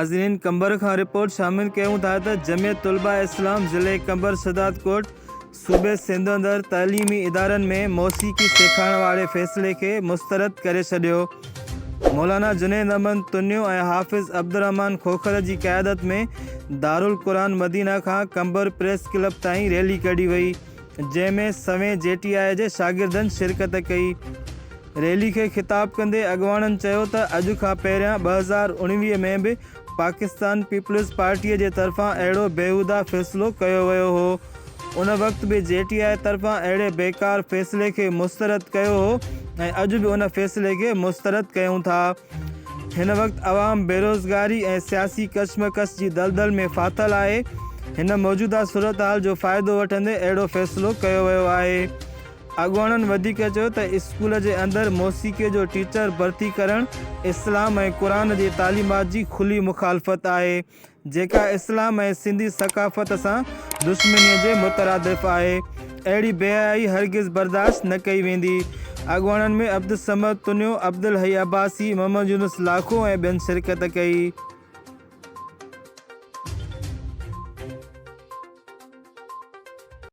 ناظرين قمبر کان رپورٽ شامل ڪيون ٿا ته جمعيت طلباء اسلام ضلعي قمبر شھدادڪوٽ صوبي سنڌ اندر تعليمي ادارن ۾ موسيقي سيکارڻ واري فيصلي کي مسترد ڪري ڇڏيو. مولانا جنيد احمد تنيو ۽ حافظ عبدالرحمان کوکر جي قيادت ۾ دارالقرآن مدينه کان قمبر پريس ڪلب تائين ريلي ڪڍي وئي، جنهن ۾ سوين جي ٽي آء جي شاگردن شرڪت ڪئي. ريلي کي خطاب ڪندي اڳواڻن چيو ته اڄ کان پهريان 2019 ۾ به پاڪستان پيپلز پارٽيء جي طرفان اهڙو بيهوده فيصلو ڪيو ويو هو، ان وقت به جي ٽي آء طرفان اهڙي بيڪار فيصلي کي مسترد ڪيو هو ۽ اڄ به ان فيصلي کي مسترد ڪيون ٿا. هن وقت عوام بيروزگاري ۽ سياسي ڪشمڪش جي دلدل ۾ ڦاٿل آهي، هن موجوده صورتحال جو فائدو وٺندي اهڙو فيصلو ڪيو ويو آهي. اڳواڻن وڌيڪ چيو ته اسڪول جي اندر موسيقي جو ٽيچر ڀرتي ڪرڻ اسلام ۽ قرآن جي تعليمات جي کلي مخالفت آهي جيڪا اسلام ۽ سنڌي ثقافت سان دشمني جي مترادف آهي اهڙي بيحيائي هرگز برداشت نه ڪئي ويندي اڳواڻن ۾ عبدالصمد تنيو، عبدالحئي عباسي، محمد يونس لاکو ۽ ٻين شرڪت ڪئي.